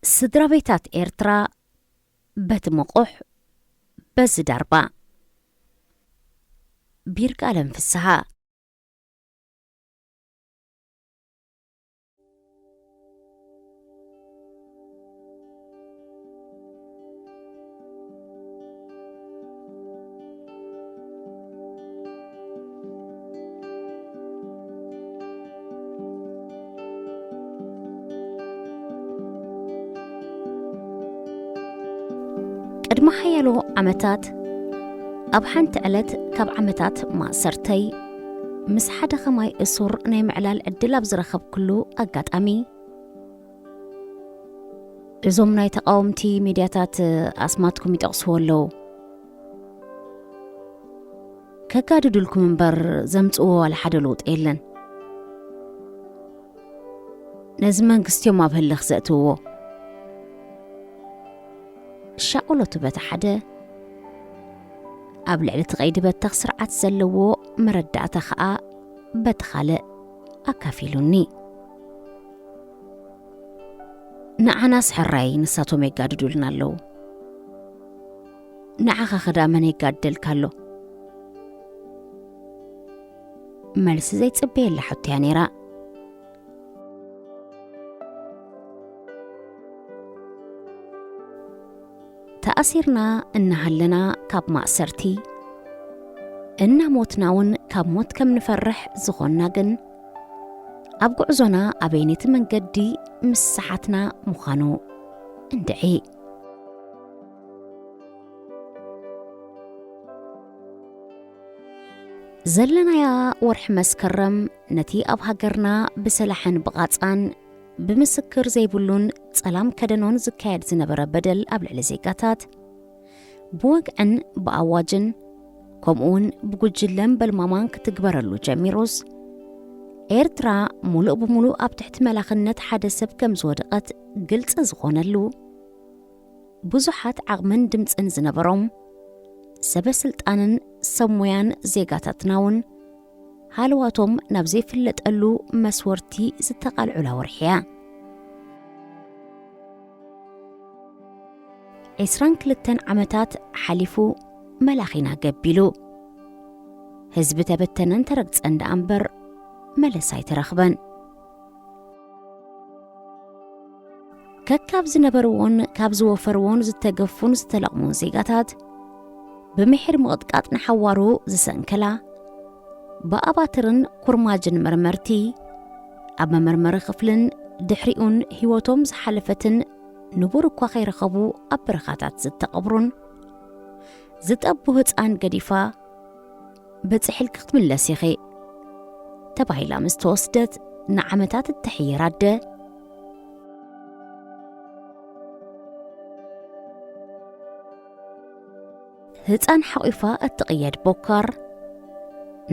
ስድራ ቤታት ኤርትራ በቲ ምቑሕ፣ በዚ ዳርባ። ቢርጋለም ፍስሃ። ቅድሚ ሓያሎ ዓመታት፣ ኣብ ሓንቲ ዕለት ካብ ዓመታት ማእሰርተይ፣ ምስ ሓደ ኸማይ እሱር ናይ ምዕላል ዕድል ኣብ ዝረኸብኩሉ ኣጋጣሚ፣ እዞም ናይ ተቓወምቲ ሚድያታት ኣስማትኩም ይጠቕስዎ ኣለዉ። ከጋድዱልኩም እምበር ዘምጽእዎ ዋላ ሓደ ለውጢ የለን። ነዚ መንግስቲ እዮም ኣብ ህልኽ ዘእትውዎ። ሻቕሎቱ በቲ ሓደ፣ ኣብ ልዕሊ እቲ ቀይዲ በተኽ ስርዓት ዘለዎ መረዳእታ ኸኣ በቲ ካልእ ኣካፊሉኒ። ንዓናስ ሕራይ ንሳቶም የጋድዱልና ኣለዉ። ንዓኻ ኸዳ መን የጋድደልካ ኣሎ? መልሲ ዘይጽበየላ ሕቶ እያ ነይራ። ተኣሲርና እናሃለና ካብ ማእሰርቲ፣ እናሞትና እውን ካብ ሞት ከም ንፈርሕ ዝኾንና ግን፣ ኣብ ጉዕዞና ኣበይነይቲ መንገዲ ምስሓትና ምዃኑ እንድዒ። ዘለናያ ወርሒ መስከረም ነቲ ኣብ ሃገርና ብሰላሕን ብቓጻን ብምስክር ዘይብሉን ጸላም ከደኖን ዝካየድ ዝነበረ በደል ኣብ ልዕሊ ዜጋታት፣ ብወግዕን ብኣዋጅን፣ ከምኡውን ብጉጅለን በልማማን ክትግበረሉ ጀሚሩስ፣ ኤርትራ ሙሉእ ብሙሉእ ኣብ ትሕቲ መላኽነት ሓደ ሰብ ከም ዝወደቐት ግልጺ ዝኾነሉ፣ ብዙሓት ዓቕምን ድምጽን ዝነበሮም ሰበ ስልጣንን ሰብ ሞያን ዜጋታትና እውን ሃለዋቶም ናብ ዘይፍለጠሉ መስወርቲ ዝተቓልዑላ ወርሒ እያ። ዕስራን ክልተን ዓመታት ሓሊፉ መላኺና ገቢሉ። ህዝቢ ተበተነን ተረግጸን ደኣ እምበር መለስ ኣይተረኽበን። ከካብ ዝነበርዎን ካብ ዝወፈርዎን ዝተገፉን ዝተለቕሙን ዜጋታት ብምሒር ምቕጥቃጥ ንሓዋሩ ዝሰንከላ፣ ብኣባትርን ኩርማጅን መርመርቲ፣ ኣብ መመርመሪ ክፍልን ድሕሪኡን ህይወቶም ዝሓለፈትን ንቡር እኳ ከይረኸቡ ኣብ በረኻታት ዝተቐብሩን፣ ዝጠቡ ህጻን ገዲፋ፣ በጺሕልኪ ክትምለሲ ኢኺ ተባሂላ ምስ ተወስደት ንዓመታት እትሕየር ኣደ፣ ህጻን ሓቒፋ እትቕየድ ቦካር፣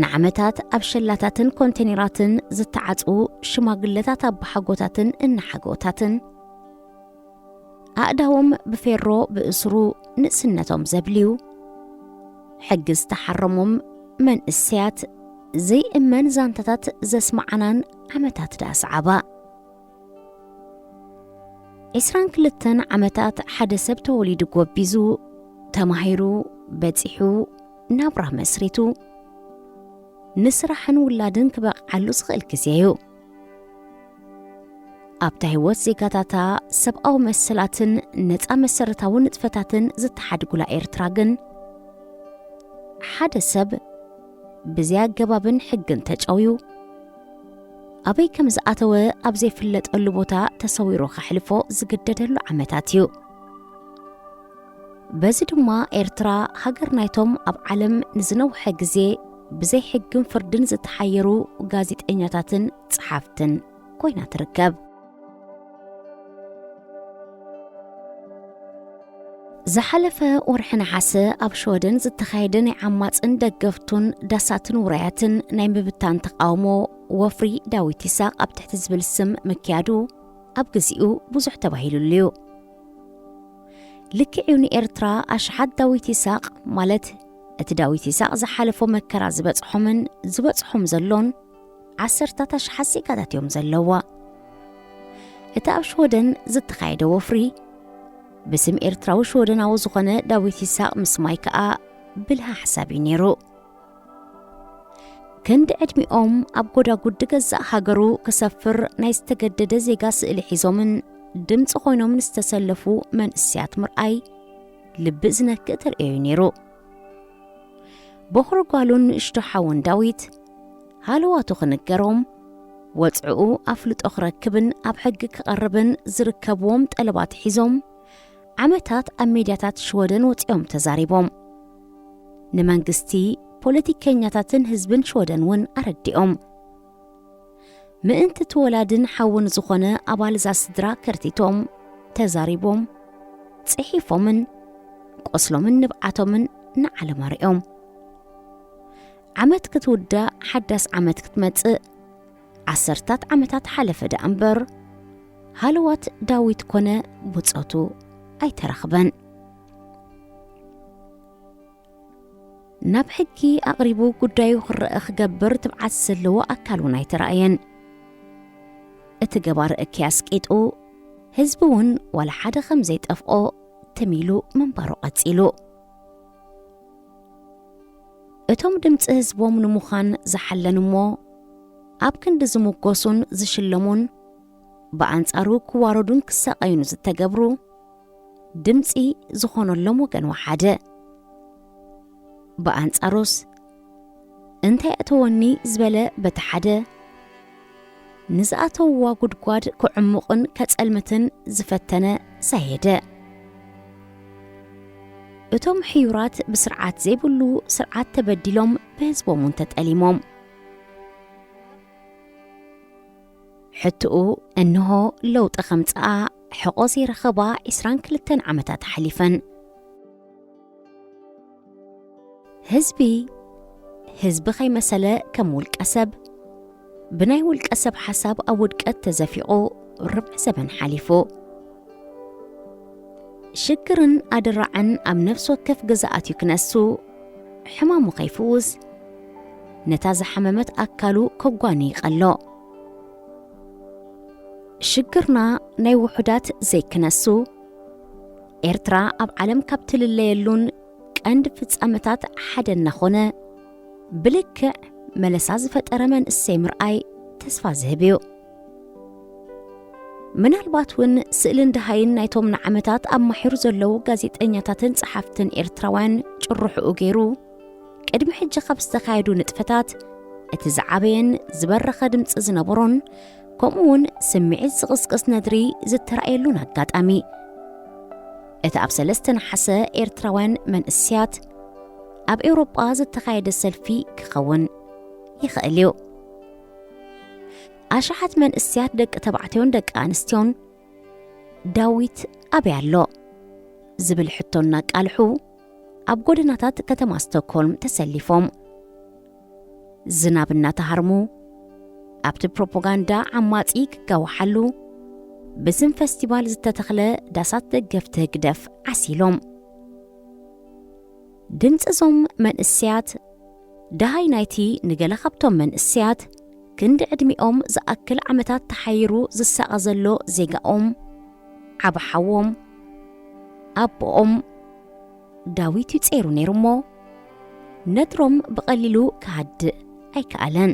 ንዓመታት ኣብ ሸላታትን ኮንቴነራትን ዝተዓጽዉ ሽማግለታት ኣባሓጎታትን እናሓጎታትን፣ ኣእዳዎም ብፌሮ ብእስሩ ንእስነቶም ዘብልዩ፣ ሕጊ ዝተሓረሞም መንእሰያት ዘይእመን ዛንታታት ዘስመዓናን ዓመታት ደኣ ሰዓባ። ዕስራን ክልተን ዓመታት ሓደ ሰብ ተወሊዱ ጎቢዙ፣ ተማሂሩ፣ በጺሑ፣ ናብራ መስሪቱ፣ ንስራሕን ውላድን ክበቕዓሉ ዝኽእል ግዜ እዩ። ኣብታ ህይወት ዜጋታታ ሰብኣዊ መሰላትን ነጻ መሰረታዊ ንጥፈታትን ዝተሓድጉላ ኤርትራ ግን፣ ሓደ ሰብ ብዘይ ኣገባብን ሕግን ተጨውዩ፣ ኣበይ ከም ዝኣተወ ኣብ ዘይፍለጠሉ ቦታ ተሰዊሩ ከሕልፎ ዝግደደሉ ዓመታት እዩ። በዚ ድማ ኤርትራ ሃገር ናይቶም ኣብ ዓለም ንዝነውሐ ግዜ ብዘይ ሕግን ፍርድን ዝተሓየሩ ጋዜጠኛታትን ጸሓፍትን ኮይና ትርከብ። ዝሓለፈ ወርሒ ነሓሰ ኣብ ሽወደን ዝተኻየደ ናይ ዓማጽን ደገፍቱን ዳሳትን ውራያትን ናይ ምብታን ተቃውሞ ወፍሪ ዳዊት ይስሐቅ ኣብ ትሕቲ ዝብል ስም ምክያዱ ኣብ ግዚኡ ብዙሕ ተባሂሉሉ እዩ። ልክዕ እዩ፣ ንኤርትራ ኣሽሓት ዳዊት ይስሐቅ፣ ማለት እቲ ዳዊት ይስሐቅ ዝሓለፎ መከራ ዝበጽሖምን ዝበጽሖም ዘሎን ዓሰርታት ኣሽሓት ዜጋታት እዮም ዘለዋ። እቲ ኣብ ሽወደን ዝተኻየደ ወፍሪ፣ ብስም ኤርትራዊ ሽወደናዊ ዝኾነ ዳዊት ይስሐቕ ምስማይ ከኣ ብልሃ ሓሳብ እዩ ነይሩ። ክንዲ ዕድሚኦም ኣብ ጎዳጉዲ ገዛእ ሃገሩ ክሰፍር ናይ ዝተገደደ ዜጋ ስእሊ ሒዞምን ድምፂ ኮይኖምን ዝተሰለፉ መንእስያት ምርኣይ ልቢ ዝነክእ ተርእዮ እዩ ነይሩ። በኹሪ ጓሉን ንእሽቶ ሓውን ዳዊት ሃለዋቱ ክንገሮም፣ ወፅዕኡ ኣፍልጦ ክረክብን ኣብ ሕጊ ክቐርብን ዝርከብዎም ጠለባት ሒዞም ዓመታት ኣብ ሜድያታት ሽወደን ወፂኦም ተዛሪቦም። ንመንግስቲ፣ ፖለቲከኛታትን ህዝብን ሽወደን እውን ኣረዲኦም። ምእንቲ እቲ ወላድን ሓውን ዝኾነ ኣባል እዛ ስድራ ከርቲቶም፣ ተዛሪቦም፣ ጽሒፎምን ቆስሎምን ንብዓቶምን ንዓለም ኣርእዮም። ዓመት ክትውዳእ ሓዳስ ዓመት ክትመጽእ ዓሰርታት ዓመታት ሓለፈ ደኣ እምበር፣ ሃለዋት ዳዊት ኮነ ብጾቱ ኣይተረኽበን። ናብ ሕጊ ኣቕሪቡ ጉዳዩ ክረአ ክገብር ትብዓት ዘለዎ ኣካል እውን ኣይተራእየን። እቲ ገባር እኪ ኣስቂጡ፣ ህዝቢ እውን ዋላ ሓደ ከም ዘይጠፍኦ ትም ኢሉ ምንባሩ ቀጺሉ። እቶም ድምፂ ህዝቦም ንምዃን ዝሓለን እሞ ኣብ ክንዲ ዝምጎሱን ዝሽለሙን፣ ብኣንጻሩ ክዋረዱን ክሰቐዩን ዝተገብሩ፣ ድምፂ ዝኾነሎም ወገን ወሓደ። ብኣንጻሩስ፣ እንታይ ኣእተወኒ ዝበለ በቲ ሓደ፣ ንዝኣተውዋ ጉድጓድ ክዕሙቕን ከጸልምትን ዝፈተነ ሰየደ። እቶም ሕዩራት ብስርዓት ዘይብሉ ስርዓት ተበዲሎም ብህዝቦም እውን ተጠሊሞም። ሕትኡ እንሆ ለውጢ ከምጽኣ ሕቖ ዘይረኸባ ዒስራን ክልተን ዓመታት ሓሊፈን። ህዝቢ፣ ህዝቢ ከይመሰለ ከም ውልቀ ሰብ፣ ብናይ ውልቀ ሰብ ሓሳብ ኣብ ውድቀት ተዘፊቑ ርብዒ ዘበን ሓሊፉ። ሽግርን ኣደራዕን ኣብ ነፍሲ ወከፍ ገዛ ኣትዩ ክነሱ፣ ሕማሙ ከይፍውስ፣ ነታ ዝሓመመት ኣካሉ ከጓኒ ይቐሎ። ሽግርና ናይ ውሑዳት ዘይክነሱ፣ ኤርትራ ኣብ ዓለም ካብ ትልለየሉን ቀንዲ ፍጻመታት ሓደ እናኾነ፣ ብልክዕ መለሳ ዝፈጠረ መንእሰይ ምርኣይ ተስፋ ዝህብ እዩ። ምናልባት እውን ስእልን ደሃይን ናይቶም ንዓመታት ኣብ ማሒሩ ዘለዉ ጋዜጠኛታትን ጸሓፍትን ኤርትራውያን ጭርሕኡ ገይሩ፣ ቅድሚ ሕጂ ካብ ዝተኻየዱ ንጥፈታት እቲ ዝዓበየን ዝበረኸ ድምፂ ዝነበሮን፣ ከምኡ እውን ስምዒት ዝቕስቅስ ነድሪ ዝተራእየሉን ኣጋጣሚ፣ እቲ ኣብ ሰለስተ ነሓሰ ኤርትራውያን መንእስያት ኣብ ኤውሮጳ ዝተኻየደ ሰልፊ ክኸውን ይኽእል እዩ። ኣሽሓት መንእስያት ደቂ ተባዕትዮን ደቂ ኣንስትዮን፣ "ዳዊት ኣበይ ኣሎ?" ዝብል ሕቶ እናቃልሑ ኣብ ጎደናታት ከተማ ስቶክሆልም ተሰሊፎም። ዝናብ እናተሃርሙ፣ ኣብቲ ፕሮፓጋንዳ ዓማጺ ክጋወሓሉ፣ ብስም ፈስቲቫል ዝተተኽለ ዳሳት ደገፍቲ ህግደፍ ዓሲሎም። ድምጺ እዞም መንእሰያት፣ ደሃይ ናይቲ ንገለ ካብቶም መንእሰያት ክንዲ ዕድሚኦም ዝኣክል ዓመታት ተሓይሩ ዝሳቐ ዘሎ ዜጋኦም፣ ዓቢ ሓዎም፣ ኣቦኦም፣ ዳዊት እዩ ጸይሩ ነይሩ እሞ፣ ነድሮም ብቐሊሉ ክሃድእ ኣይከኣለን።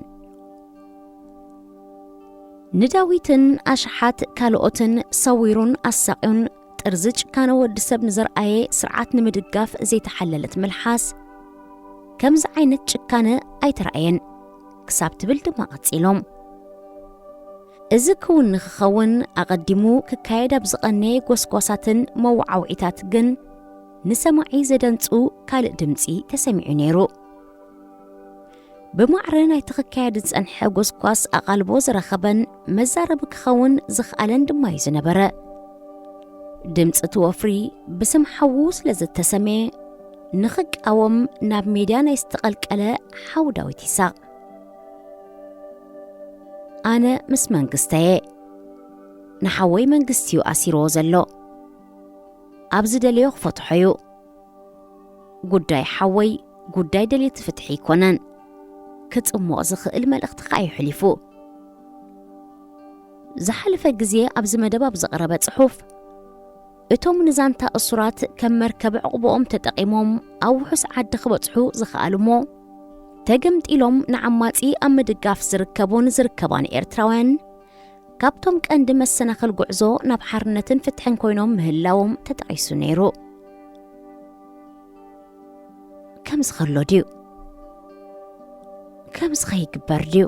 ንዳዊትን ኣሽሓት ካልኦትን ሰዊሩን ኣሳቕዩን፣ ጥርዚ ጭካነ ወዲ ሰብ ንዘርኣየ ስርዓት ንምድጋፍ ዘይተሓለለት መልሓስ፣ ከምዚ ዓይነት ጭካነ ኣይተራእየን ክሳብ ትብል ድማ ቀጺሎም። እዚ ክውን ንክኸውን ኣቐዲሙ ክካየድ ኣብ ዝቐነየ ጎስጓሳትን መወዓውዒታት ግን ንሰማዒ ዘደንጹ ካልእ ድምጺ ተሰሚዑ ነይሩ። ብማዕረ ናይቲ ክካየድ ዝጸንሐ ጎስጓስ ኣቓልቦ ዝረኸበን መዛረቢ ክኸውን ዝኽኣለን ድማ እዩ ዝነበረ። ድምጺ እቲ ወፍሪ ብስም ሓዉ ስለ ዝተሰምየ፣ ንኽቃወም ናብ ሜድያ ናይ ዝተቐልቀለ ሓው ዳዊት ይስሐቕ፣ ኣነ ምስ መንግስተየ፣ ንሓወይ መንግስቲ እዩ ኣሲርዎ ዘሎ። ኣብ ዝደለዮ ክፈትሖ እዩ። ጉዳይ ሓወይ ጉዳይ ደልየቲ ፍትሒ ኣይኮነን። ክጽሞቕ ዝኽእል መልእኽቲ ከኣ እዩ ሕሊፉ። ዝሓለፈ ግዜ ኣብዚ መደብ ኣብ ዘቕረበ ጽሑፍ፣ እቶም ንዛንታ እሱራት ከም መርከብ ዕቑብኦም ተጠቒሞም ኣብ ውሑስ ዓዲ ክበጽሑ ዝኸኣሉሞ፣ ተገምጢሎም ንዓማጺ ኣብ ምድጋፍ ዝርከቡን ዝርከባን ኤርትራውያን፣ ካብቶም ቀንዲ መሰናኽል ጉዕዞ ናብ ሓርነትን ፍትሕን ኮይኖም ምህላዎም ተጠቒሱ ነይሩ። ከምዚ ከሎ ድዩ? ከምዚ ከይግበር ድዩ?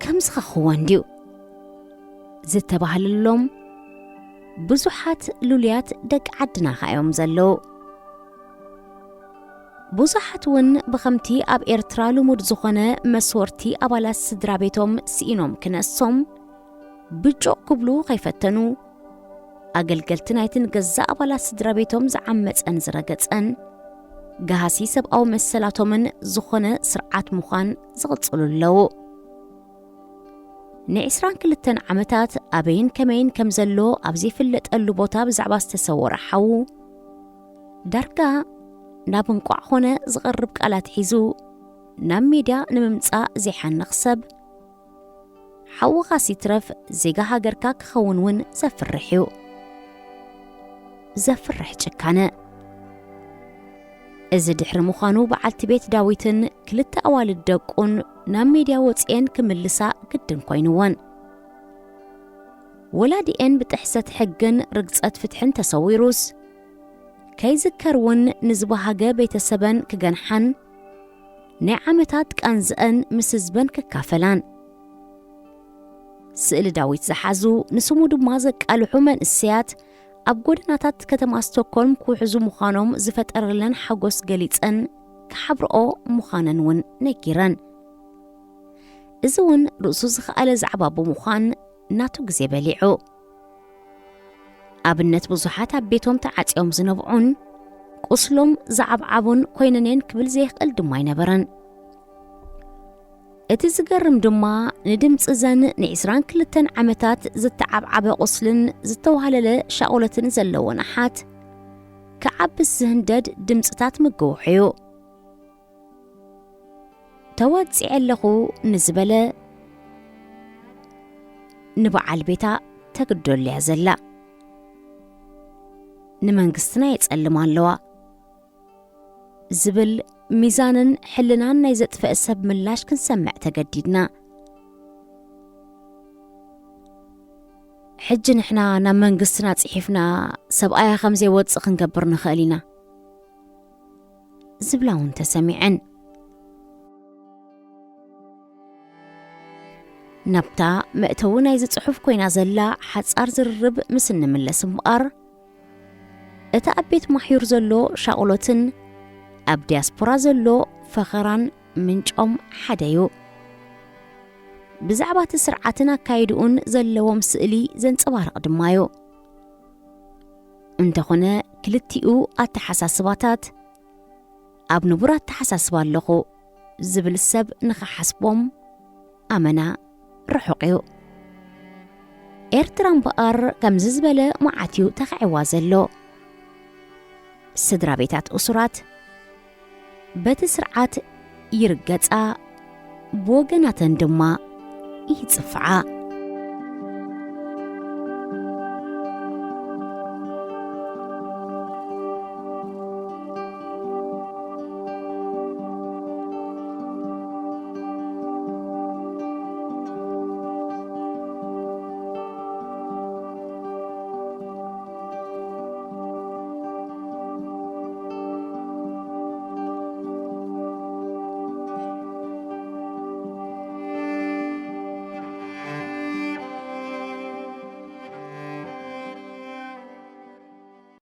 ከምዚ ከኽወን ድዩ? ዝተባህለሎም ብዙሓት ሉልያት ደቂ ዓድና ከኣ እዮም ዘለዉ። ብዙሓት እውን ብኸምቲ ኣብ ኤርትራ ልሙድ ዝኾነ መስወርቲ ኣባላት ስድራ ቤቶም ስኢኖም ክነሶም ብጩቕ ክብሉ ከይፈተኑ፣ ኣገልገልቲ ናይትን ገዛእ ኣባላት ስድራ ቤቶም ዝዓመጸን ዝረገጸን፣ ገሃሲ ሰብኣዊ መሰላቶምን ዝኾነ ስርዓት ምዃን ዝቕጽሉ ኣለዉ። ንዕስራን ክልተን ዓመታት ኣበይን ከመይን ከም ዘሎ ኣብ ዘይፍለጠሉ ቦታ ብዛዕባ ዝተሰወረ ሓዉ፣ ዳርጋ ናብ እንቋዕ ኾነ ዝቐርብ ቃላት ሒዙ ናብ ሜድያ ንምምጻእ ዘይሓንኽ ሰብ፣ ሓውኻስ ይትረፍ ዜጋ ሃገርካ ክኸውን እውን ዘፍርሕ እዩ። ዘፍርሕ ጭካነ። እዚ ድሕሪ ምዃኑ፣ በዓልቲ ቤት ዳዊትን ክልተ ኣዋልድ ደቁን ናብ ሜድያ ወጺኤን ክምልሳ ግድን ኮይንወን። ወላዲኤን ብጥሕሰት ሕግን ርግጸት ፍትሕን ተሰዊሩስ፣ ከይዝከር እውን ንዝበሃገ ቤተሰበን ክገንሓን፣ ናይ ዓመታት ቃንዝአን ምስ ህዝበን ክካፈላን። ስእሊ ዳዊት ዝሓዙ፣ ንስሙ ድማ ዘቃልሑ መንእሰያት ኣብ ጎደናታት ከተማ ስቶክሆልም ክውሕዙ ምዃኖም ዝፈጠረለን ሓጎስ ገሊጸን ክሓብርኦ ምዃነን እውን ነጊረን። እዚ እውን ርእሱ ዝኸኣለ ዛዕባ ብምዃን ናቱ ግዜ በሊዑ። ኣብነት ብዙሓት ኣብ ቤቶም ተዓጽዮም ዝነብዑን ቁስሎም ዝዓብዓቡን ኮይነን እየን ክብል ዘይክእል ድማ ኣይነበረን። እቲ ዝገርም ድማ ንድምጺ ዘን ንዕስራን ክልተን ዓመታት ዝተዓብዓበ ቁስልን ዝተዋህለለ ሻቑለትን ዘለዎን ኣሓት ክዓብስ ዝህንደድ ድምጽታት ምግውሑ እዩ። ተወጺዐ ኣለኹ ንዝበለ ንበዓል ቤታ ተግደሉ እያ ዘላ። ንመንግስትና የጸልማ ኣለዋ ዝብል ሚዛንን ሕልናን ናይ ዘጥፈአ ሰብ ምላሽ ክንሰምዕ ተገዲድና። ሕጂ ንሕና ናብ መንግስትና ጽሒፍና ሰብኣያ ከም ዘይወጽእ ክንገብር ንኽእል ኢና ዝብላ እውን ተሰሚዐን። ናብታ መእተዊ ናይዚ ጽሑፍ ኮይና ዘላ ሓጻር ዝርርብ ምስ እንምለስ እምበኣር፣ እቲ ኣብ ቤት ማሕዩር ዘሎ ሻቕሎትን ኣብ ዲያስፖራ ዘሎ ፈኸራን ምንጮም ሓደ እዩ። ብዛዕባ እቲ ስርዓትን ኣካይድኡን ዘለዎም ስእሊ ዘንጸባርቕ ድማ እዩ። እንተኾነ፣ ክልቲኡ ኣተሓሳስባታት ኣብ ንቡር ኣተሓሳስባ ኣለኹ ዝብል ሰብ ንኽሓስቦም ኣመና ርሑቕ እዩ። ኤርትራ እምበኣር ከምዚ ዝበለ መዓት እዩ ተኸዒዋ ዘሎ። ስድራ ቤታት እሱራት በቲ ስርዓት ይርገጻ፣ ብወገናተን ድማ ይጽፍዓ።